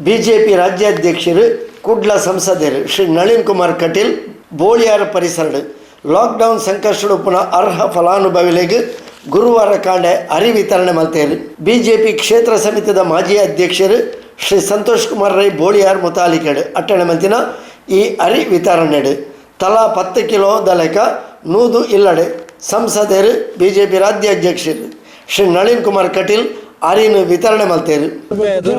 BJP ರಾಜ್ಯಾಧ್ಯಕ್ಷರು ಕುಡ್ಲ ಸಂಸದರು Shri Nalin Kumar Kateel ಬೋಳಿಯಾರ ಪರಿಸರಡು lockdown ಸಂಕಷ್ಟಡುಪ್ಪುನ ಅರ್ಹ ಫಲಾನುಭವಿಲೆಗ್ ಗುರುವಾರ ಕಾಂಡೆ ಅರಿ ವಿತರಣೆ ಮಲ್ತೇರು. ಬಿಜೆಪಿ ಕ್ಷೇತ್ರ ಸಮಿತಿದ ಮಾಜಿ ಅಧ್ಯಕ್ಷರು ಶ್ರೀ ಸಂತೋಷ್ ಕುಮಾರ್ ರೈ ಬೋಳಿಯಾರ್ ಮುತಾಲಿಕೆಡು ಅಟ್ಟಣೆ ಮಂತಿನ ಈ ಅರಿ ವಿತರಣೆಡು ತಲಾ 10 ಕಿಲೋ ದಲೆಕ 100 ಇಲ್ಲಡೆ ಸಂಸದರು, ಬಿಜೆಪಿ ರಾಜ್ಯಾಧ್ಯಕ್ಷರು ಶ್ರೀ ನಳಿನ್ ಕುಮಾರ್ ಕಟೀಲ್ ಅರಿನ ವಿತರಣೆ ಮಲ್ತೇರು. ದೂರ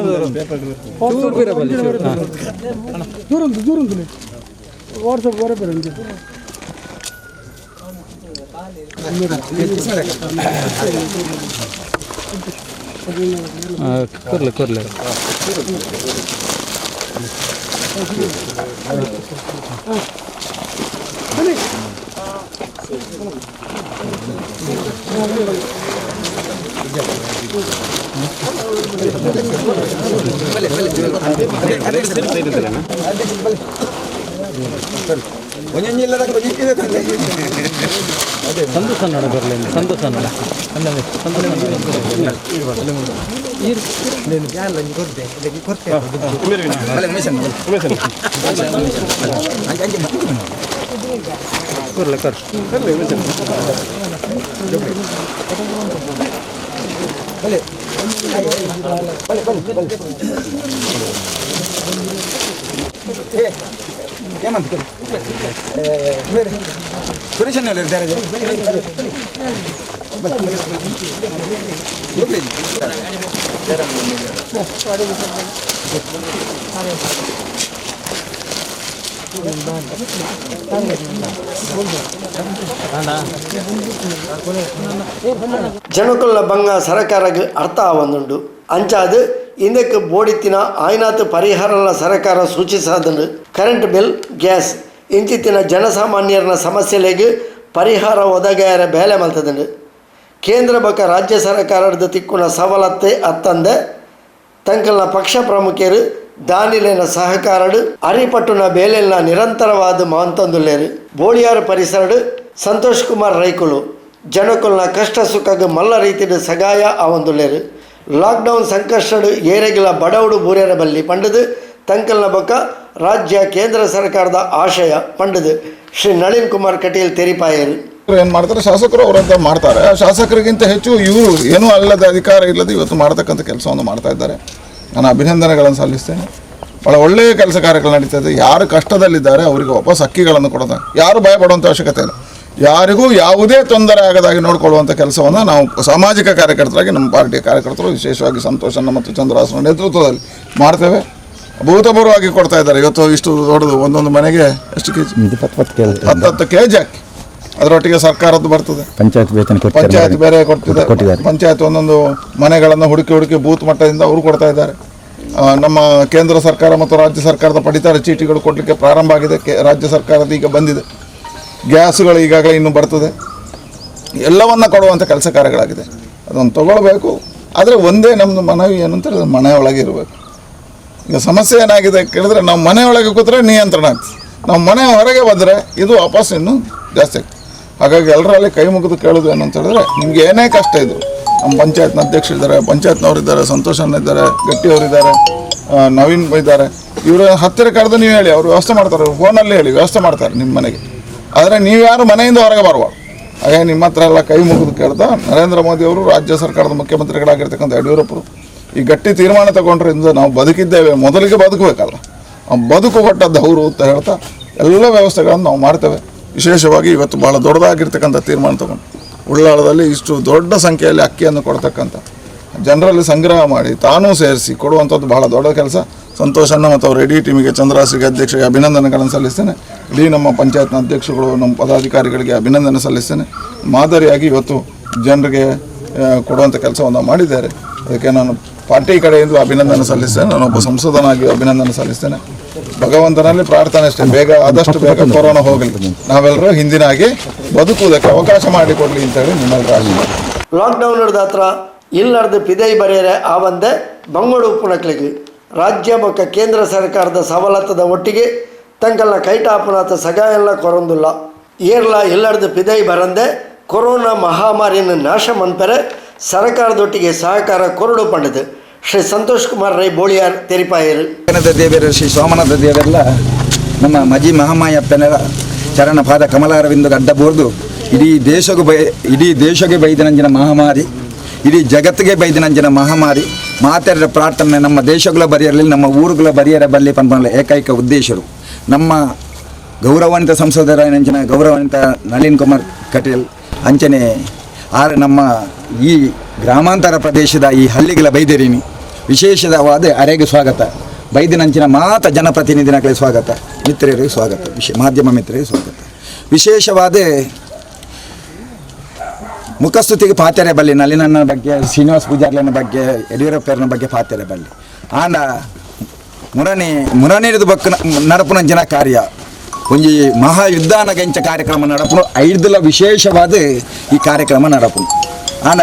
ಉಂಟು, ದೂರ ಉಂಟು. ವಾಟ್ಸಪ್ ಬರಬೇಡ ನಿಮಗೆ. ಕೊರ್ಲೆ ಕೊರ್ಲೆ. ಸಂತೋಷ ನೋಡ ಬರಲಿ, ಸಂತೋಷ ನೋಡ. ಕೊರ್ಲೆ ಕೊರ್. ಜನಕುಲ್ಲ ಬಂಗ ಸರಕಾರಗ್ ಅರ್ಥ ಆವೊಂದುಂಡು. ಅಂಚಾದ್ ಇಂದಕ್ಕೆ ಬೋಡಿತ್ತಿನ ಆಯ್ನಾತ್ ಪರಿಹಾರಲ ಸರಕಾರ ಸೂಚಿಸಾದಂಡು. Current bill, gas ಇಂಚಿತ್ತಿನ ಜನಸಾಮಾನ್ಯರನ ಸಮಸ್ಯೆಲೆಗ್ ಪರಿಹಾರ ಒದಗಾಯರ ಬೇಲೆ ಮಲ್ತದಂಡು. ಕೇಂದ್ರ ಬೊಕ ರಾಜ್ಯ ಸರಕಾರದ ತಿಕ್ಕುನ ಸವಲತ್ತೆ ಅತ್ತಂದೆ ತಂಕಲ್ನ ಪಕ್ಷ ಪ್ರಮುಖರು ದಾನಿಲೆನ ಸಹಕಾರಡು ಅರಿಪಟ್ಟುನ ಬೇಲೆಲ್ನ ನಿರಂತರವಾದ ಮಾಂತಂದುಲ್ಲೇರು. ಬೋಳಿಯಾರು ಪರಿಸರಡು ಸಂತೋಷ್ ಕುಮಾರ್ ರೈಕುಲು ಜನಕುಲ್ನ ಕಷ್ಟ ಸುಖಗ್ ಮಲ್ಲ ರೀತಿಡ್ ಸಗಾಯ ಆವೊಂದುಲ್ಲೇರು. ಲಾಕ್ಡೌನ್ ಸಂಕಷ್ಟಡು ಏರೆಗಿಲ ಬಡವುಡು ಬೂರೇರ ಬಲ್ಲಿ ಪಂಡದು ತಂಕಲ್ನ ಬೊಕ್ಕ ರಾಜ್ಯ ಕೇಂದ್ರ ಸರ್ಕಾರದ ಆಶಯ ಪಂಡದು ಶ್ರೀ ನಳಿನ್ ಕುಮಾರ್ ಕಟೀಲ್ ತೆರಿಪಾಯರು. ಏನು ಮಾಡ್ತಾರೆ ಶಾಸಕರು, ಅವರಂತ ಮಾಡ್ತಾರೆ. ಆ ಶಾಸಕರಿಗಿಂತ ಹೆಚ್ಚು ಇವರು ಏನೂ ಅಲ್ಲದ, ಅಧಿಕಾರ ಇಲ್ಲದೆ ಇವತ್ತು ಮಾಡ್ತಕ್ಕಂಥ ಕೆಲಸವನ್ನು ಮಾಡ್ತಾ ಇದ್ದಾರೆ. ನಾನು ಅಭಿನಂದನೆಗಳನ್ನು ಸಲ್ಲಿಸ್ತೇನೆ. ಭಾಳ ಒಳ್ಳೆಯ ಕೆಲಸ ಕಾರ್ಯಗಳು ನಡೀತಾ ಇದೆ. ಯಾರು ಕಷ್ಟದಲ್ಲಿದ್ದಾರೆ ಅವರಿಗೆ ವಾಪಸ್ ಅಕ್ಕಿಗಳನ್ನು ಕೊಡೋದು, ಯಾರು ಭಯ ಪಡುವಂಥ ಅವಶ್ಯಕತೆ ಇಲ್ಲ. ಯಾರಿಗೂ ಯಾವುದೇ ತೊಂದರೆ ಆಗದಾಗಿ ನೋಡಿಕೊಳ್ಳುವಂಥ ಕೆಲಸವನ್ನು ನಾವು ಸಾಮಾಜಿಕ ಕಾರ್ಯಕರ್ತರಾಗಿ, ನಮ್ಮ ಪಾರ್ಟಿಯ ಕಾರ್ಯಕರ್ತರು, ವಿಶೇಷವಾಗಿ ಸಂತೋಷನ ಮತ್ತು ಚಂದ್ರಹಾಸನ ನೇತೃತ್ವದಲ್ಲಿ ಮಾಡ್ತೇವೆ. ಅಭೂತಪೂರ್ವವಾಗಿ ಕೊಡ್ತಾ ಇದ್ದಾರೆ. ಇವತ್ತು ಇಷ್ಟು ದೊಡ್ಡದು, ಒಂದೊಂದು ಮನೆಗೆ ಎಷ್ಟು ಕೆಜಿ? 10 10 ಕೆಜಿ. 10 10 ಕೆಜಿ ಅಕ್ಕಿ. ಅದರೊಟ್ಟಿಗೆ ಸರ್ಕಾರದ್ದು ಬರ್ತದೆ. ಪಂಚಾಯತ್ ವೇತನ ಕೊಡ್ತಾರೆ. ಪಂಚಾಯತ್ ಬೇರೆ ಕೊಡ್ತಿದೆ. ಕೊಟ್ಟಿದ್ದಾರೆ. ಪಂಚಾಯತ್ ಒಂದೊಂದು ಮನೆಗಳನ್ನು ಹುಡುಕಿ ಹುಡುಕಿ ಬೂತ್ ಮಟ್ಟದಿಂದ ಅವರು ಕೊಡ್ತಾ ಇದ್ದಾರೆ. ನಮ್ಮ ಕೇಂದ್ರ ಸರ್ಕಾರ ಮತ್ತು ರಾಜ್ಯ ಸರ್ಕಾರದ ಪಡಿತರ ಚೀಟಿಗಳು ಕೊಡಲಿಕ್ಕೆ ಪ್ರಾರಂಭ ಆಗಿದೆ. ರಾಜ್ಯ ಸರ್ಕಾರದ ಈಗ ಬಂದಿದೆ. ಗ್ಯಾಸ್ಗಳು ಈಗಾಗಲೇ ಇನ್ನೂ ಬರ್ತದೆ. ಎಲ್ಲವನ್ನ ಕೊಡುವಂಥ ಕೆಲಸ ಕಾರ್ಯಗಳಾಗಿದೆ. ಅದನ್ನು ತಗೊಳ್ಬೇಕು. ಆದರೆ ಒಂದೇ ನಮ್ಮದು ಮನವಿ ಏನು ಅಂತ ಹೇಳಿದ್ರೆ, ಮನೆಯೊಳಗೆ ಇರಬೇಕು. ಈಗ ಸಮಸ್ಯೆ ಏನಾಗಿದೆ ಕೇಳಿದ್ರೆ, ನಾವು ಮನೆಯೊಳಗೆ ಕೂತ್ರೆ ನಿಯಂತ್ರಣ ಆಗ್ತದೆ. ನಾವು ಮನೆ ಹೊರಗೆ ಬಂದರೆ ಇದು ವಾಪಸ್ ಇನ್ನೂ ಜಾಸ್ತಿ ಆಗ್ತದೆ. ಹಾಗಾಗಿ ಎಲ್ಲರಲ್ಲಿ ಕೈ ಮುಗಿದು ಕೇಳೋದು ಏನು ಅಂತ ಹೇಳಿದ್ರೆ, ನಿಮ್ಗೆ ಏನೇ ಕಷ್ಟ ಇದ್ರು, ನಮ್ಮ ಪಂಚಾಯತ್ನ ಅಧ್ಯಕ್ಷರಿದ್ದಾರೆ, ಪಂಚಾಯತ್ನವ್ರು ಇದ್ದಾರೆ, ಸಂತೋಷಣ್ಣ ಇದ್ದಾರೆ, ಗಟ್ಟಿಯವರಿದ್ದಾರೆ, ನವೀನ್ ಇದ್ದಾರೆ. ಇವರು ಹತ್ತಿರ ಕರೆದು ನೀವು ಹೇಳಿ, ಅವರು ವ್ಯವಸ್ಥೆ ಮಾಡ್ತಾರೆ. ಫೋನಲ್ಲಿ ಹೇಳಿ, ವ್ಯವಸ್ಥೆ ಮಾಡ್ತಾರೆ ನಿಮ್ಮ ಮನೆಗೆ. ಆದರೆ ನೀವು ಯಾರು ಮನೆಯಿಂದ ಹೊರಗೆ ಬರಬಾರ್ದು. ಹಾಗೆ ನಿಮ್ಮ ಹತ್ರ ಎಲ್ಲ ಕೈ ಮುಗಿದು ಕೇಳ್ತಾ, ನರೇಂದ್ರ ಮೋದಿ ಅವರು, ರಾಜ್ಯ ಸರ್ಕಾರದ ಮುಖ್ಯಮಂತ್ರಿಗಳಾಗಿರ್ತಕ್ಕಂಥ ಯಡಿಯೂರಪ್ಪರು ಈ ಗಟ್ಟಿ ತೀರ್ಮಾನ ತಗೊಂಡ್ರಿಂದ ನಾವು ಬದುಕಿದ್ದೇವೆ. ಮೊದಲಿಗೆ ಬದುಕಬೇಕಲ್ಲ, ಆ ಬದುಕು ಕೊಟ್ಟದ್ದು ಅವರು ಅಂತ ಹೇಳ್ತಾ ಎಲ್ಲ ವ್ಯವಸ್ಥೆಗಳನ್ನು ನಾವು ಮಾಡ್ತೇವೆ. ವಿಶೇಷವಾಗಿ ಇವತ್ತು ಭಾಳ ದೊಡ್ಡದಾಗಿರ್ತಕ್ಕಂಥ ತೀರ್ಮಾನ ತಗೊಂಡು ಉಳ್ಳಾಳದಲ್ಲಿ ಇಷ್ಟು ದೊಡ್ಡ ಸಂಖ್ಯೆಯಲ್ಲಿ ಅಕ್ಕಿಯನ್ನು ಕೊಡ್ತಕ್ಕಂಥ, ಜನರಲ್ಲಿ ಸಂಗ್ರಹ ಮಾಡಿ ತಾನೂ ಸೇರಿಸಿ ಕೊಡುವಂಥದ್ದು ಬಹಳ ದೊಡ್ಡ ಕೆಲಸ. ಸಂತೋಷಣ್ಣ ಮತ್ತು ಅವರ ಇಡೀ ಟೀಮಿಗೆ, ಚಂದ್ರಾಸಿಗೆ ಅಧ್ಯಕ್ಷರಿಗೆ ಅಭಿನಂದನೆಗಳನ್ನು ಸಲ್ಲಿಸ್ತೇನೆ. ಇಡೀ ನಮ್ಮ ಪಂಚಾಯತ್ನ ಅಧ್ಯಕ್ಷರುಗಳು, ನಮ್ಮ ಪದಾಧಿಕಾರಿಗಳಿಗೆ ಅಭಿನಂದನೆ ಸಲ್ಲಿಸ್ತೇನೆ. ಮಾದರಿಯಾಗಿ ಇವತ್ತು ಜನರಿಗೆ ಕೊಡುವಂಥ ಕೆಲಸವನ್ನು ಮಾಡಿದ್ದಾರೆ. ಅದಕ್ಕೆ ನಾನು ಪಾರ್ಟಿ ಕಡೆಯಿಂದ ಅಭಿನಂದನೆ ಸಲ್ಲಿಸ್ತೇನೆ. ನಾನೊಬ್ಬ ಸಂಸದನಾಗಿ ಅಭಿನಂದನೆ ಸಲ್ಲಿಸ್ತೇನೆ. ಭಗವಂತನಲ್ಲಿ ಪ್ರಾರ್ಥನೆ ಅಷ್ಟೇ, ಬೇಗ, ಆದಷ್ಟು ಬೇಗ ಕೊರೋನಾ ಹೋಗಲಿ, ನಾವೆಲ್ಲರೂ ಹಿಂದಿನಾಗೆ ಬದುಕುವುದಕ್ಕೆ ಅವಕಾಶ ಮಾಡಿಕೊಡಲಿ ಅಂತ ಹೇಳಿ ನಿಮ್ಮೆಲ್ಲರ ಆಶೀರ್ವಾದ. ಲಾಕ್ಡೌನ್ ಹತ್ರ ಇಲ್ಲರ್ದು ಪಿದೈ ಬರೆಯರೆ ಆವಂದೆ ಬಂಗೋಡು ಉಪ್ಪುನಕ್ಲಿಗೆ ರಾಜ್ಯ ಬೊಕ್ಕ ಕೇಂದ್ರ ಸರ್ಕಾರದ ಸವಲತ್ತದ ಒಟ್ಟಿಗೆ ತಂಕಲ್ನ ಕೈಟಾಪುನಾಥ ಸಗಾಯಲ್ಲ ಕೊರೊಂದುಲ್ಲ. ಏರ್ಲ ಇಲ್ಲರ್ದು ಪಿದೈ ಬರಂದೆ ಕೊರೋನಾ ಮಹಾಮಾರಿಯನ್ನು ನಾಶ ಮನ್ಪೆರೆ ಸರ್ಕಾರದೊಟ್ಟಿಗೆ ಸಹಕಾರ ಕೊರಡು ಪಂಡದು. Shri Santosh Kumar Rai Boliyar ತೆರಿಪಾಯರು. ದೇವರು ಶ್ರೀ ಸೋಮನಾಥ ದೇವರೆಲ್ಲ ನಮ್ಮ ಮಜಿ ಮಹಾಮಾಯಪ್ಪನರ ಚರಣ ಪಾದ ಕಮಲಾರವಿಂದ ಅಡ್ಡಬೋರ್ದು ಇಡೀ ದೇಶಕ್ಕೂ ಬೈ ಇಡೀ ದೇಶಕ್ಕೆ ಬೈದನಂಜಿನ ಮಹಾಮಾರಿ, ಇಡೀ ಜಗತ್ತಿಗೆ ಬೈದನಂಜಿನ ಮಹಾಮಾರಿ ಮಾತೆರರ ಪ್ರಾರ್ಥನೆ ನಮ್ಮ ದೇಶಗಳ ಬರಿಯರಲಿ ನಮ್ಮ ಊರುಗಳ ಬರಿಯರ ಬಲ್ಲಿ ಪನ್ಪಲ್ಲ ಏಕೈಕ ಉದ್ದೇಶರು ನಮ್ಮ ಗೌರವಾನ್ವಿತ ಸಂಸದರ ನಂಚಿನ ಗೌರವಾನ್ವಿತ ನಳಿನ್ ಕುಮಾರ್ ಕಟೀಲ್ ಅಂಚನೆ ಆರ್ ನಮ್ಮ ಈ ಗ್ರಾಮಾಂತರ ಪ್ರದೇಶದ ಈ ಹಳ್ಳಿಗಳ ಬೈದೇರಿನಿ ವಿಶೇಷವಾದ ಅರೆಗೆ ಸ್ವಾಗತ, ಬೈದಿನಂಚಿನ ಮಾತ ಜನಪ್ರತಿನಿಧಿಗಳಿಗೆ ಸ್ವಾಗತ, ಮಿತ್ರರಿಗೆ ಸ್ವಾಗತ, ಮಾಧ್ಯಮ ಮಿತ್ರರಿಗೆ ಸ್ವಾಗತ. ವಿಶೇಷವಾದ ಮುಖಸ್ತುತಿಗೆ ಪಾತ್ರೆ ಬಲ್ಲಿ ನಳಿನನ್ನ ಬಗ್ಗೆ, ಶ್ರೀನಿವಾಸ ಪೂಜಾರ್ಲನ ಬಗ್ಗೆ, ಯಡಿಯೂರಪ್ಪನ ಬಗ್ಗೆ ಪಾತ್ರೆ ಬಲ್ಲಿ ಆಂಡ ಮುರಣಿ ಮುರಣಿದ ಬಕ್ಕ ನಡಪುನಂಚಿನ ಕಾರ್ಯ ಒಂಜಿ ಮಹಾಯುದ್ಧಾನಗಂಚ ಕಾರ್ಯಕ್ರಮ ನಡಪುನು ಐದುಲ ವಿಶೇಷವಾದ ಈ ಕಾರ್ಯಕ್ರಮ ನಡಪುನು. ಆಂಡ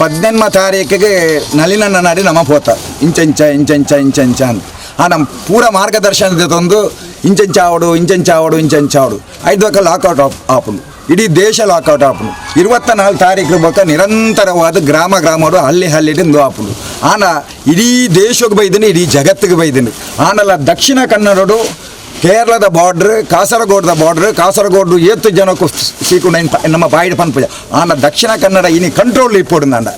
18 ತಾರೀಕಿಗೆ ನಳಿನನ್ನ ನಾಡಿ ನಮ್ಮ ಪೋತ ಇಂಚಂಚ ಇಂಚಂಚ ಇಂಚಂಚ ಅಂತ ಆ ನಮ್ಮ ಪೂರ ಮಾರ್ಗದರ್ಶನದ ತಂದು ಇಂಚಂಚಾವಡು ಇಂಚಂಚಾವಡು ಇಂಚಂಚಾವಡು ಐದು ಬಕ್ಕ ಲಾಕೌಟ್ ಆಪುಂಡು, ಇಡೀ ದೇಶ ಲಾಕೌಟ್ ಆಪುಂಡು. 24 ತಾರೀಕು ಬೊಕ್ಕ ನಿರಂತರವಾದ ಗ್ರಾಮ ಗ್ರಾಮಡು ಹಳ್ಳಿ ಹಳ್ಳಿಡು ಆಪುಂಡು. ಆನ ಇಡೀ ದೇಶಕ್ಕೆ ಬೈದಿನಿ, ಇಡೀ ಜಗತ್ತಿಗೆ ಬೈದಿನಿ. ಆನಲ್ಲ ದಕ್ಷಿಣ ಕನ್ನಡಡು ಕೇರಳದ ಬಾರ್ಡ್ರ್, ಕಾಸರಗೋಡದ ಬಾರ್ಡ್ರ್, ಕಾಸರಗೋಡು ಏತ್ತು ಜನಕ್ಕೂ ಸೀಕೊಂಡು ನಮ್ಮ ಬಾಯಿಡ್ ಪನ್ಪುಜ. ಆನ ದಕ್ಷಿಣ ಕನ್ನಡ ಇನಿ ಕಂಟ್ರೋಲ್ ಇಪ್ಪೊಡು ನಾಂಡ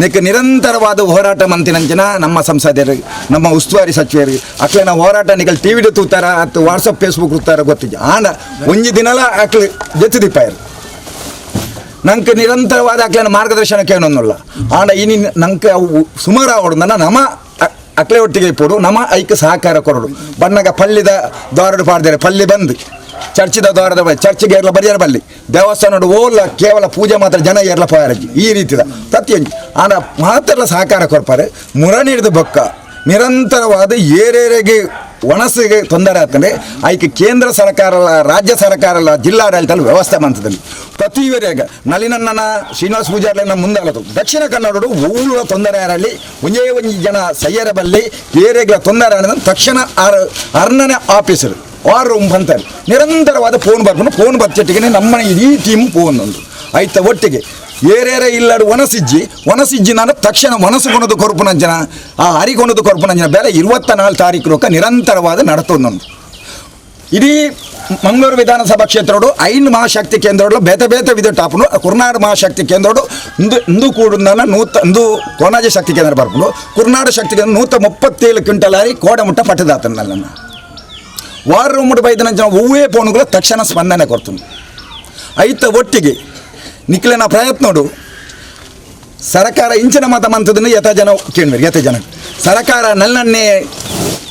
ನಿಕ್ ನಿರಂತರವಾದ ಹೋರಾಟ ಮಂತಿನಂಚಿನ ನಮ್ಮ ಸಂಸದರು, ನಮ್ಮ ಉಸ್ತುವಾರಿ ಸಚಿವರು ಅಕ್ಲೆನ ಹೋರಾಟ ನಿಕಲ್ ಟಿ ವಿಡು ತೂತಾರ ಅಥವಾ ವಾಟ್ಸಪ್ ಫೇಸ್ಬುಕ್ ತೂತಾರ ಗೊತ್ತಿಜ್ಜ. ಆಂಡ ಒಂಜಿ ದಿನಲ ಅಕ್ಲು ಜೆತ್ತುದಿಪ್ಪಾಯರು ನಂಗೆ ನಿರಂತರವಾದ ಅಕ್ಲೆನ ಮಾರ್ಗದರ್ಶನ ಕೇಳೊಂದುಲ್ಲ. ಆಂಡ ಇನಿ ನಂಗೆ ಅವು ಸುಮಾರು ಆವಡು ನನ್ನ ನಮ್ಮ ಅಕ್ಲೆ ಒಟ್ಟಿಗೆ ಇಪ್ಪೊಡು ನಮ್ಮ ಐಕ್ ಸಹಕಾರ ಕೊರಡು ಬಣ್ಣಗ ಪಲ್ಲಿದ ದ್ವಾರಡು ಪಾಡ್ದರೆ ಪಲ್ಲಿ ಬಂದು ಚರ್ಚಿದ ದ್ವಾರದ ಚರ್ಚಿಗೆ ಏರ್ಲ ಬರಿಯರ ಬಲ್ಲಿ ದೇವಸ್ಥಾನಡು ಓಲ ಕೇವಲ ಪೂಜೆ ಮಾತ್ರ ಜನ ಏರ್ಲ ಪೋಯಾರಜ್ಜಿ ಈ ರೀತಿದ ಪ್ರತಿಯೊಂದು ಆಂಡ ಮಾತ್ರ ಸಹಕಾರ ಕೊರ್ಪಾರೆ. ಮುರಣಿಡ್ದು ಬೊಕ್ಕ ನಿರಂತರವಾದ ಏರೇರೆಗೆ ಒಣಸಿಗೆ ತೊಂದರೆ ಆಗ್ತದೆ. ಐಕೆ ಕೇಂದ್ರ ಸರ್ಕಾರ ಅಲ್ಲ, ರಾಜ್ಯ ಸರ್ಕಾರ ಅಲ್ಲ, ಜಿಲ್ಲಾಡಳಿತ ವ್ಯವಸ್ಥೆ ಮಂತದಲ್ಲಿ ಪ್ರತಿವರೆಗೆ ನಳಿನನ್ನ ಶ್ರೀನಿವಾಸ ಪೂಜಾರ್ಲೆನ ಮುಂದೆ ಅಲ್ಲದು ದಕ್ಷಿಣ ಕನ್ನಡಡು ಊರ ತೊಂದರೆ ಆರಲ್ಲಿ ಒಂದೇ ಒಂಜಿ ಜನ ಸಯ್ಯರ ಬಲ್ಲಿ ಏರೆಗಳ ತೊಂದರೆ ಆದ ತಕ್ಷಣ ಅರ್ಣನೆ officer war room ಅಂತಾರೆ ನಿರಂತರವಾದ ಫೋನ್ ಬರ್ಕೊಂಡು ಫೋನ್ ಬರ್ಚಟ್ಟಿಗೆ ನಮ್ಮ ಇಡೀ ಟೀಮ್ ಫೋನ್ ಒಂದು ಆಯ್ತ ಒಟ್ಟಿಗೆ ಏರೇರೆ ಇಲ್ಲಡು ಒಣಸಿಜ್ಜಿ ಒಣಸಿಜ್ಜಿ ನಾನು ತಕ್ಷಣ ಒಣಸುಕೊಣದು ಕೊರಪುನಂಜನ ಆ ಹರಿಕೊಣದು ಕೊರಪುನಂಜನ ಬೇರೆ 24 ತಾರೀಕು ರೊಕ್ಕ ನಿರಂತರವಾದ ನಡತೊಂದೊಂದು ಇಡೀ ಮಂಗಳೂರು ವಿಧಾನಸಭಾ ಕ್ಷೇತ್ರಡು 5 ಮಹಾಶಕ್ತಿ ಕೇಂದ್ರಗಳು ಬೇತೆ ಬೇತೆ ವಿಧ ಟಾಪುನು ಕುರ್ನಾಡು ಮಹಾಶಕ್ತಿ ಕೇಂದ್ರಡು ಇಂದು ಇಂದು ಕೂಡುಂದನ ನೂತ ಇಂದು ಕೋನಾಜಿ ಶಕ್ತಿ ಕೇಂದ್ರ ಬರ್ಪುಂಡು ಕುರ್ನಾಡು ಶಕ್ತಿ ಕೇಂದ್ರ 137 ಕ್ವಿಂಟಲ್ ಆರಿ ಕೋಡಮುಟ್ಟ ಪಟ್ಟದಾತನ ವಾರ ರೂಮುಡು ಬೈದನಂಚಿನ ಒವ್ವೇ ಫೋನುಗಳು ತಕ್ಷಣ ಸ್ಪಂದನೆ ಕೊಡ್ತೀನಿ. ಐತ ಒಟ್ಟಿಗೆ ನಿಕ್ಲೆನ ಪ್ರಯತ್ನೋಡು ಸರ್ಕಾರ ಇಂಚಿನ ಮತ ಮಂತದನ್ನು ಯಥ ಜನ ಕೇಳ್ಬೇಕು ಯಥ ಜನ ಸರ್ಕಾರ ನಲ್ಲನ್ನೇ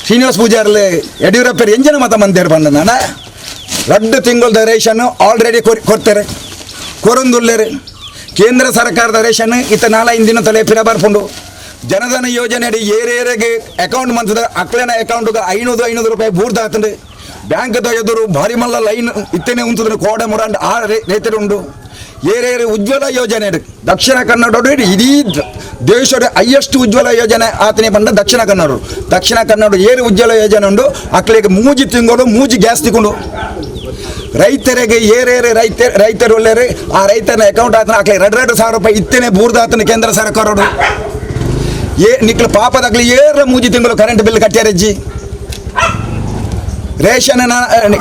ಶ್ರೀನಿವಾಸ ಪೂಜಾರ್ಲಿ ಯಡಿಯೂರಪ್ಪರು ಎಂಜಿನ ಮತ ಮಂದಿರ ಬಂದ ನಾನ 2 ತಿಂಗಳದ ರೇಷನ್ ಆಲ್ರೆಡಿ ಕೊಡ್ತಾರೆ ಕೊರೊಂದುಲ್ಲೇರು. ಕೇಂದ್ರ ಸರ್ಕಾರದ ರೇಷನ್ ಇತ್ತ 4-5 ದಿನ ತಲೆ ಪಿರ ಬರ್ಪುಂಡು. ಜನಧನ ಯೋಜನೆ ಅಡಿ ಏರೇರೆಗೆ ಅಕೌಂಟ್ ಮಂತದ ಅಕ್ಲೆನ ಅಕೌಂಟ್ಗೆ 500 ರೂಪಾಯಿ ಬೂರ್ದ ಹಾತಂಡು ಬ್ಯಾಂಕ್ದ ಎದುರು ಭಾರಿ ಮಲ್ಲ ಲೈನ್ ಇತ್ತನೇ ಉಂತದ್ರೆ ಕೋಡೆ ಮುರಾಂಡ್ ಆ ರೈತರು ಉಂಡು. ಏರೇರು ಉಜ್ವಲ ಯೋಜನೆ ದಕ್ಷಿಣ ಕನ್ನಡ ಇಡೀ ದೇಶದ ಹೈಯೆಸ್ಟ್ ಉಜ್ವಲ ಯೋಜನೆ ಆತನೇ ಬಂದ ದಕ್ಷಿಣ ಕನ್ನಡ ದಕ್ಷಿಣ ಕನ್ನಡ ಏರು ಉಜ್ವಲ ಯೋಜನೆ ಉಂಡು. ಅಕ್ಲೆಗೆ 3 ತಿಂಗಳು 3 ಗ್ಯಾಸ್ ತಿಕೊಂಡು ರೈತರಿಗೆ ಏರೇರು ರೈತರು ಒಳ್ಳೆಯರು ಆ ರೈತನ ಅಕೌಂಟ್ ಆತನ ಅಕ್ಲೆ 2-2 ಸಾವಿರ ರೂಪಾಯಿ ಇತ್ತನೇ ಬೂರ್ದ ಆತನ ಕೇಂದ್ರ ಸರ್ಕಾರಡು. ಏ ನಿಕ್ಲು ಪಾಪದಾಗ್ಲಿ ಏರ 3 ತಿಂಗಳು ಕರೆಂಟ್ ಬಿಲ್ ಕಟ್ಟ್ಯಾರಜ್ಜಿ ರೇಷನ್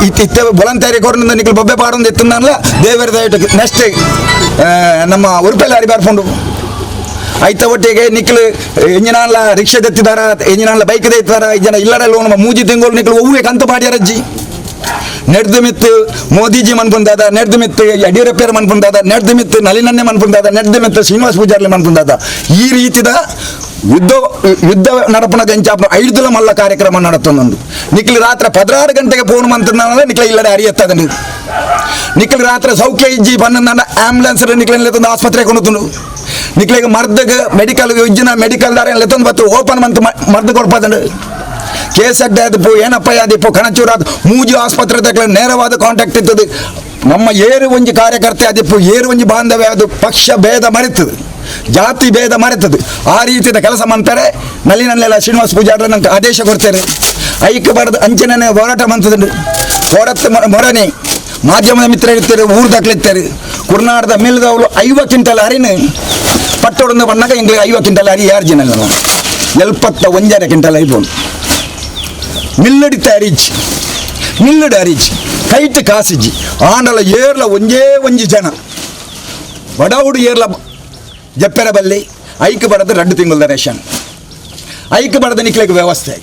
ಇತ್ತೆ ಬೊಲಂತೇರಿ ಕೊರನಿಂದ ನಿಕ್ಲು ಬೊಬ್ಬೆ ಪಾಡೊಂದು ಎತ್ತಂದಲ್ಲ ದೇವರ ದಯಟು ನೆಕ್ಸ್ಟ್ ನಮ್ಮ ಉರುಪೆಲ್ಲ ಅರಿ ಬರ್ಪುಂಡು. ಐತ ಒಟ್ಟಿಗೆ ನಿಕ್ಲು ಎಂಜಿನಾನ್ಲ ರಿಕ್ಷಾ ತೆತ್ತಿದಾರ ಎಂಜಿನಾನ್ಲ ಬೈಕ್ ತೆತ್ತಾರ ಜನ ಇಲ್ಲರೆಲ್ಲ ನಮ್ಮ 3 ತಿಂಗಳು ನಿಕ್ಲು ಒವ್ವೆ ಕಂತು ಪಾಡ್ಯಾರಜ್ಜಿ. ನೆಡ್ದು ಮಿತ್ತು ಮೋದಿಜಿ ಮನ್ಪುಂದಾದ, ನೆಡ್ದು ಮಿತ್ತು ಯಡಿಯೂರಪ್ಪರ ಮನ್ಪುಂದಾದ, ನೆಡ್ದು ಮಿತ್ತು ನಳಿನನ್ನೇ ಮನ್ಪುಂದಾದ, ನೆಡ್ದು ಮಿತ್ತು ಶ್ರೀನಿವಾಸ ಪೂಜಾರ್ಲಿ ಮನ್ಪುಂದಾದ. ಈ ರೀತಿದ ಯುದ್ಧ ಯುದ್ಧ ನಡಪುನ ಗಂಚಾಪನ ಐದುಲ ಮಲ್ಲ ಕಾರ್ಯಕ್ರಮ ನಡತೊಂದು. ನಿಕ್ಲು ರಾತ್ರಿ 16 ಗಂಟೆಗೆ ಫೋನ್ ಮಂತಂದ್ರೆ ನಿಕ್ಲ ಇಲ್ಲಡೆ ಅರಿಯತ್ತದಂಡು. ನಿಕ್ಲು ರಾತ್ರಿ ಸೌಖ್ಯ ಇಜ್ಜಿ ಬನ್ನ ಆಂಬುಲೆನ್ಸ್ ನಿಕ್ಲ ಆಸ್ಪತ್ರೆ ಕೊಂಡು ನಿಕ್ಲಿಗೆ ಮರ್ದಗ ಮೆಡಿಕಲ್ ಇಜ್ಜಿನ ಮೆಡಿಕಲ್ ದಾರ ಲೆತ್ತೊಂದು ಬತ್ತು ಓಪನ್ ಮಂತ್ ಮರ್ದು ಕೊಡ್ಪದಂಡು. ಕೇಸಡ್ಡೆ ಆದಿಪ್ಪು ಏನಪ್ಪ ಆದಿಪ್ಪು ಕಣಚೂರು ಅದು ಮೂಜಿ ಆಸ್ಪತ್ರೆ ತಕ್ಕಲ ನೇರವಾದ ಕಾಂಟ್ಯಾಕ್ಟ್ ಇರ್ತದೆ. ನಮ್ಮ ಏರು ಒಂಜಿ ಕಾರ್ಯಕರ್ತೆ ಆದಿಪ್ಪು ಏರು ಒಂಜಿ ಬಾಂಧವ್ಯ ಅದು ಪಕ್ಷ ಭೇದ ಮರೆತದೆ, ಜಾತಿ ಭೇದ ಮರೆತದೆ. ಆ ರೀತಿಯ ಕೆಲಸ ಮಾಡ್ತಾರೆ. ನಲ್ಲಿನಲ್ಲೆಲ್ಲ ಶ್ರೀನಿವಾಸ ಪೂಜಾರ್ರೆ ನಂಗೆ ಆದೇಶ ಕೊಡ್ತಾರೆ. ಐಕ್ಯ ಬರೆದು ಅಂಚನೆ ಹೋರಾಟ ಮಂತದಂಡು. ಹೋರತ್ತು ಮೊರನೆ ಮಾಧ್ಯಮದ ಮಿತ್ರರಿರ್ತಾರೆ, ಊರು ದಾಖಲಿರ್ತಾರೆ. ಕುರ್ನಾಡದ ಮೇಲ್ದವಳು 50 ಕ್ವಿಂಟಲ್ ಅರಿನ ಪಟ್ಟೊಡಂದ ಬಣ್ಣಾಗ ಎಂಗ್ಲಿಗೆ 50 ಕ್ವಿಂಟಲ್ ಅರಿ ಯಾರು ಜನ 71.5 ಕ್ವಿಂಟಲ್ ಐಬೋದು. ಮಿಲ್ಲಡಿತ ಅರಿಜ್ ಮಿಲ್ಲಡು ಅರಿಜ್ ಕೈಟ್ ಕಾಸಿಜಿ ಆಂಡಲ ಏರ್ಲ ಒಂಜೇ ಒಂಜಿ ಜನ ಬಡವುಡು ಏರ್ಲ ಜಪ್ಪೆರ ಬಲ್ಲಿ ಐಕ್ ಬಡದ 2 ತಿಂಗಳ ರೇಷನ್ ಐಕ್ ಬಡದ ನಿಕ್ಲೆಗ್ ವ್ಯವಸ್ಥೆ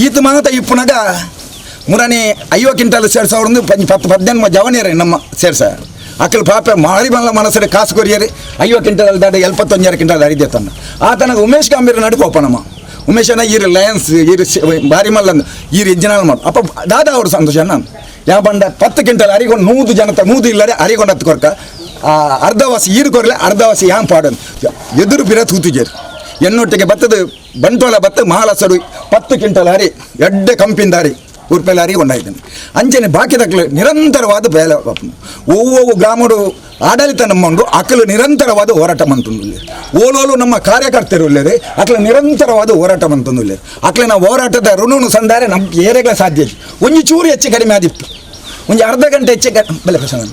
ಈತ ಮಾತ ಇಪ್ಪುನಗ ಮುರನಿ 50 ಕ್ವಿಂಟಲ್ ಸೇರ್ಸವ್ರಂದು 10-15 ಜವನಿಯರೇ ನಮ್ಮ ಸೇರ್ಸ ಅಕ್ಕಲು ಪಾಪ ಮಾರಿ ಬಂದ ಮನಸ್ಸು ಕಾಸು ಕೊರಿಯರಿ 50 ಕ್ವಿಂಟಲ್ ದಾಡ 71.5 ಕ್ವಿಂಟಲ್ ಅರಿದೆ ತನ್ನ ಆತನಗ ಉಮೇಶ್ ಗಾಂಭೀರ್ ನಡುಕೋಪ ನಮ್ಮ ಉಮೇಶನ ಈರು ಲಯನ್ಸ್ ಈರು ಬಾರಿ ಮಲ್ಲಂದು ಈರು ಇಂಜಿನಾಲ್ ಮಾಡು ಅಪ್ಪ ದಾದಾ ಅವರು ಸಂತೋಷ ನಾನು ಯಾ ಬಂಡ 10 ಕ್ವಿಂಟಲ್ ಅರಿಗೊಂಡು 100 ಜನತ 100 ಇಲ್ಲರೆ ಅರಿಗೊಂಡು ಹತ್ತು ಕೊರ್ಕ ಆ ಅರ್ಧವಾಸಿ ಈರು ಕೊರಲೆ ಅರ್ಧವಾಸಿ ಯಾನ್ ಪಾಡೋದು ಎದುರು ಬಿರ ತೂತುಜೇರು ಎನ್ನೊಟ್ಟಿಗೆ ಬತ್ತದ ಬಂಟೋಲ ಬತ್ತ ಮಹಾಲಸಡು 10 ಕ್ವಿಂಟಲ್ ಅರಿ ಎಡ್ಡೆ ಕಂಪಿಂದ ಅರಿ ಉರ್ಪೆಲ ಅರಿ ಕೊಂಡಾಯ್ತಾನೆ ಅಂಚನೆ ಬಾಕಿ ನಿರಂತರವಾದ ಬೇಲೆ ಒವ್ವೊವು ಗ್ರಾಮಡು ಆಡಳಿತ ನಮ್ಮಂಡು ಅಕಲು ನಿರಂತರವಾದ ಹೋರಾಟ ಮಂತಂದುಲ್ಲೆ ಓಲೋಲು ನಮ್ಮ ಕಾರ್ಯಕರ್ತರು ಉಲ್ಲೇರಿ ಅಕಲು ನಿರಂತರವಾದ ಹೋರಾಟ ಮಂತಂದುಲ್ಲೆ ಅಕ್ಲಿನ ಹೋರಾಟದ ಋಣನು ಸಂದಾರೆ ನಮ್ಗೆ ಏರೆಗಳ ಸಾಧ್ಯ ಒಂಜಿ ಚೂರು ಹೆಚ್ಚು ಕಡಿಮೆ ಆದಿತ್ತು ಒಂಜಿ ಅರ್ಧ ಗಂಟೆ ಹೆಚ್ಚು ಬೆಲೆ ಪ್ರಸಂಗ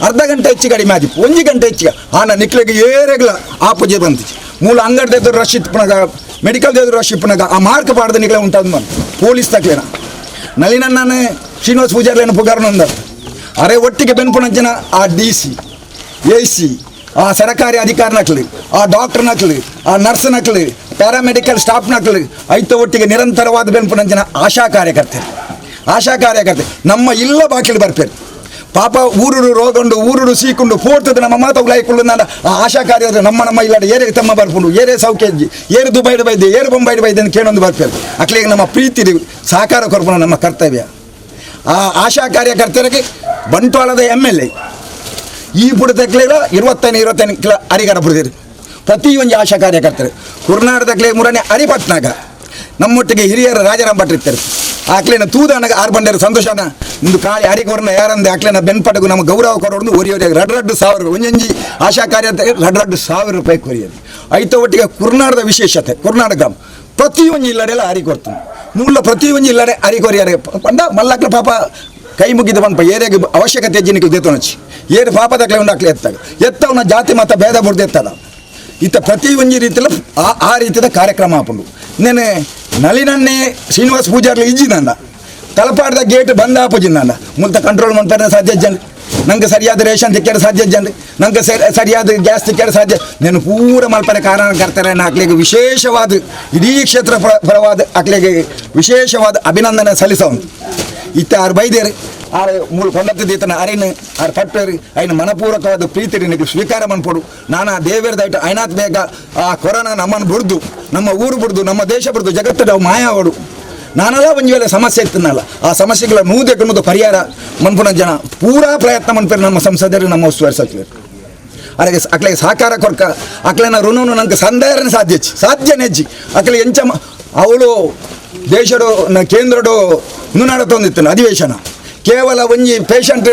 ಅರ್ಧ ಗಂಟೆ ಹೆಚ್ಚು ಕಡಿಮೆ ಆದಿತ್ತು ಒಂಜಿ ಗಂಟೆ ಹೆಚ್ಚು ಆನ ನಿಕ್ಲೆಗೆ ಏರೆಗಳ ಆಪುಜೆ ಬಂತಿச்சு ಮೂಲ ಅಂಗಡಿ ಎದುರು ರಶ್ ಇಪ್ಪನಾಗ ಮೆಡಿಕಲ್ ಎದುರು ರಶ್ ಇಪ್ಪನಾಗ ಆ ಮಾರ್ಕ್ ಪಾಡ್ದ ನಿಕ್ಲೆ ಉಂಟಾದ ಬಂದು ಪೊಲೀಸ್ ತಕ್ಲೇನ ನಳಿನಣ್ಣನೇ ಶ್ರೀನಿವಾಸ ಪೂಜಾರ್ಲೇನ ಪುಗಾರನಂದ ಅರೆ ಒಟ್ಟಿಗೆ ಬೆನ್ಪುನಂಚಿನ ಆ D C A C ಆ ಸರಕಾರಿ ಅಧಿಕಾರಿ ನಕ್ಲಿ ಆ ಡಾಕ್ಟರ್ ನಕ್ಲಿ ಆ ನರ್ಸ್ ನಕ್ಲಿ ಪ್ಯಾರಾಮೆಡಿಕಲ್ ಸ್ಟಾಫ್ ನಕ್ಲಿ ಐತ ಒಟ್ಟಿಗೆ ನಿರಂತರವಾದ ಬೆನ್ಪುನಂಚಿನ ಆಶಾ ಕಾರ್ಯಕರ್ತರು ಆಶಾ ಕಾರ್ಯಕರ್ತೆ ನಮ್ಮ ಇಲ್ಲ ಬಾಕಿಲು ಬರ್ಪೇರು ಪಾಪ ಊರುಡು ರೋಗಂಡು ಊರುಡು ಸೀಕೊಂಡು ಪೋರ್ತದ ನಮ್ಮ ಮಾತ ಉಲಾಯಿಕೊಳ್ಳು ನಾನು ಆ ಆಶಾ ಕಾರ್ಯ ನಮ್ಮ ನಮ್ಮ ಇಲ್ಲ ಏರೆ ತಮ್ಮ ಬರ್ಪುಂಡು ಏರೆ ಸೌಖ್ಯ ಏರು ದುಬೈಡ್ ಬೈದೆ ಏರು ಬೊಂಬೈಡ್ ಬೈದೆ ಅಂತ ಕೇಳೊಂದು ಬರ್ಪೇರು ಅಕ್ಲಿಗೆ ನಮ್ಮ ಪ್ರೀತಿ ಸಹಕಾರ ಕೊರ್ಪುನ ನಮ್ಮ ಕರ್ತವ್ಯ. ಆ ಆಶಾ ಕಾರ್ಯಕರ್ತರಿಗೆ ಬಂಟ್ವಾಳದ MLA ಈ ಪುಡತಕ್ಲೆಲ 25 ಕಿಲೋ ಅರಿಗಡ ಪುಡಿದಿರು ಪ್ರತಿ ಒಂದು ಆಶಾ ಕಾರ್ಯಕರ್ತರು ಕುರ್ನಾಡದಕ್ಲೆ ಮುರನೆ ಅರಿಪಟ್ನಾಗ ನಮ್ಮೊಟ್ಟಿಗೆ ಹಿರಿಯರ ರಾಜಾರಾಮ್ ಭಟ್ರು ಇರ್ತಾರೆ ಆಕ್ಲೇನ ತೂದಾನಗ ಆರು ಬಂಡೇರು ಸಂತೋಷನ ಇಂದು ಕಾಳಿ ಅರಿಕೊರ್ನ ಯಾರಂದೆ ಆಕ್ಲೇನ ಬೆನ್ಪಟಗು ನಮ್ಮ ಗೌರವ ಕೊಡೋದು ಒರಿ ಒರಿ 2-2 ಸಾವಿರ ಒಂಜೊಂಜಿ ಆಶಾ ಕಾರ್ಯ 2-2 ಸಾವಿರ ರೂಪಾಯಿ ಕೊರಿಯದು ಐತ ಒಟ್ಟಿಗೆ ಕುರ್ನಾಡದ ವಿಶೇಷತೆ ಕುರ್ನಾಡ ಗ್ರಾಮ ಪ್ರತಿಯೊಂದು ಇಲ್ಲಡೆಲ್ಲ ಅರಿ ಕೊಡ್ತೀನಿ ಮೂಲ ಪ್ರತಿಯೊಂದು ಇಲ್ಲಡೆ ಅರಿ ಕೊರಿಯಾರೆ ಪಂಡ ಮಲ್ಲಕ್ಲ ಪಾಪ ಕೈ ಮುಗಿದ ಪನ್ಪ ಏರಿಯಾಗೆ ಅವಶ್ಯಕತೆ ಜಿನಿಗೆ ದೇತೋನಚ್ಚಿ ಏರು ಪಾಪದಕ್ಲೆ ಉಂಡಾಕ್ಲೆ ಎತ್ತಾಗ ಎತ್ತವನ ಜಾತಿ ಮತ ಭೇದ ಬುಡ್ದು ಎತ್ತದ ಇತ್ತ ಪ್ರತಿಯೊಂದು ರೀತಿಯಲ್ಲಿ ಆ ರೀತಿಯ ಕಾರ್ಯಕ್ರಮ ಹಾಕೊಂಡು ನೆನೆ ನಳಿನನ್ನೇ ಶ್ರೀನಿವಾಸ ಪೂಜಾರ್ಲಿ ಇಜ್ಜಿನಂದ ತಲಪಾಡ್ದ ಗೇಟ್ ಬಂದ ಆಪುಜಿನಂದ ಮುಲ್ತ ಕಂಟ್ರೋಲ್ ಮಾಡ್ತಾರೆ ಸಾಧ್ಯ ಜನ ನಂಗೆ ಸರಿಯಾದ ರೇಷನ್ ತಿಕ್ಕರೆ ಸಾಧ್ಯ ಜನ ನಂಗೆ ಸರಿಯಾದ ಗ್ಯಾಸ್ ತಿಕ್ಕರೆ ಸಾಧ್ಯ నేను ಪೂರ ಮಲ್ಪನೆ ಕಾರಣಕರ್ತಾರೆ ಆಕ್ಲಿಗೆ ವಿಶೇಷವಾದ ಇಡೀ ಕ್ಷೇತ್ರ ಪರವಾದ ಆಕ್ಲಿಗೆ ವಿಶೇಷವಾದ ಅಭಿನಂದನೆ ಸಲ್ಲಿಸೋನು ಇತ್ತ ಆರು ಬೈದೇರು ಆರು ಮೂಲ ಕೊಂಡತ್ತಿದ್ದೀತನ ಅರಿನ ಆರು ಪಟ್ಟರು ಐನ ಮನಪೂರ್ವಕವಾದ ಪ್ರೀತಿ ನಿನಗೆ ಸ್ವೀಕಾರ ಮನ್ಪೊಡು ನಾನಾ ದೇವೇರ್ದ ಐಟ ಐನಾತ್ ಬೇಗ ಆ ಕೊರೋನಾ ನಮ್ಮನ್ನು ಬುಡ್ದು ನಮ್ಮ ಊರು ಬುಡ್ದು ನಮ್ಮ ದೇಶ ಬುಡ್ದು ಜಗತ್ತು ನಾವು ಮಾಯಾವಡು ನಾನೆಲ್ಲ ಒಂದು ವೇಳೆ ಸಮಸ್ಯೆ ಇತ್ತನಲ್ಲ ಆ ಸಮಸ್ಯೆಗಳ ನೂದಕ್ಕೆ ಪರಿಹಾರ ಮನ್ಪುನ ಜನ ಪೂರಾ ಪ್ರಯತ್ನ ಮನ್ಪೇರು ನಮ್ಮ ಸಂಸದರು ನಮ್ಮ ಉಸ್ತುವಾರಿ ಸಚಿವರು ಅರೆಗೆ ಅಕ್ಲೆಗೆ ಸಹಕಾರ ಕೊರ್ಕ ಅಕ್ಲೆನ ಋಣನು ನಂಗೆ ಸಂದಾಯರನೇ ಸಾಧ್ಯ ಸಾಧ್ಯನೆಜ್ಜಿ ಅಕ್ಲೆ ಎಂಚ ಅವಳು ದೇಶಡು ಕೇಂದ್ರಡು ನಡತೊಂದಿತ್ತು ಅಧಿವೇಶನ ಕೇವಲ ಒಂಜಿ patient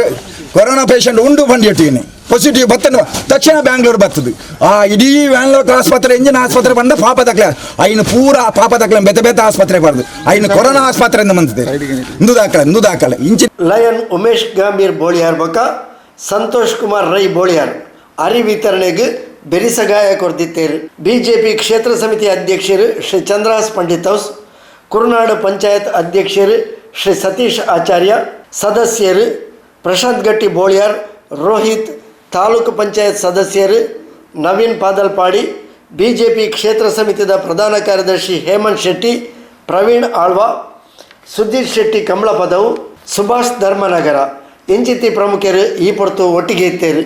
corona patient ಉಂಡು ಬಂದಿಟ್ಟಿನಿ ಪಾಸಿಟಿವ್ ಬತ್ತನ ತಕ್ಷಣ ಬ್ಯಾಂಗ್ಳೂರು ಬರ್ತದೆ ಆ ಇಡೀ ವ್ಯಾನ್ಲೋಕ್ ಆಸ್ಪತ್ರೆ ಇಂಜಿನ್ ಆಸ್ಪತ್ರೆ ಬಂದ ಪಾಪ ತಕ್ಲೆ ಐನು ಪೂರಾ ಪಾಪ ತಕ್ಲೆ ಬೆತ್ತ ಬೆತ್ತ ಆಸ್ಪತ್ರೆ ಬಾರ್ದು ಐನು ಕೊರೋನಾ ಆಸ್ಪತ್ರೆಯಿಂದ ಬಂದಿದೆ ಇಂದು ದಾಖಲೆ ಇಂದು ದಾಖಲೆ ಇಂಚಿ ಲಯನ್ ಉಮೇಶ್ ಗಾಂಭೀರ್ ಬೋಳಿಯಾರ್ ಬೊಕ ಸಂತೋಷ್ ಕುಮಾರ್ ರೈ ಬೋಳಿಯಾರ್ ಅರಿ ವಿತರಣೆಗೆ ಬೆರಿಸಗಾಯ ಕೊರ್ದಿತ್ತೇರು. ಬಿಜೆಪಿ ಕ್ಷೇತ್ರ ಸಮಿತಿ ಅಧ್ಯಕ್ಷರು ಶ್ರೀ ಚಂದ್ರಹಾಸ್ ಪಂಡಿತ್ ಹೌಸ್, ಕುರುನಾಡು ಪಂಚಾಯತ್ ಅಧ್ಯಕ್ಷರು ಶ್ರೀ ಸತೀಶ್ ಆಚಾರ್ಯ, ಸದಸ್ಯರು ಪ್ರಶಾಂತ್ ಗಟ್ಟಿ ಬೋಳಿಯಾರ್, ರೋಹಿತ್, ತಾಲೂಕು ಪಂಚಾಯತ್ ಸದಸ್ಯರು ನವೀನ್ ಪಾದಲ್ಪಾಡಿ, ಬಿಜೆಪಿ ಕ್ಷೇತ್ರ ಸಮಿತಿಯ ಪ್ರಧಾನ ಕಾರ್ಯದರ್ಶಿ ಹೇಮಂತ್ ಶೆಟ್ಟಿ, ಪ್ರವೀಣ್ ಆಳ್ವಾ, ಸುಧೀರ್ ಶೆಟ್ಟಿ ಕಮಲಪದವು, ಸುಭಾಷ್ ಧರ್ಮನಗರ ಇಂಚಿತಿ ಪ್ರಮುಖರು ಈ ಪೊರ್ತು ಒಟ್ಟಿಗೆ ಇತ್ತೇರು.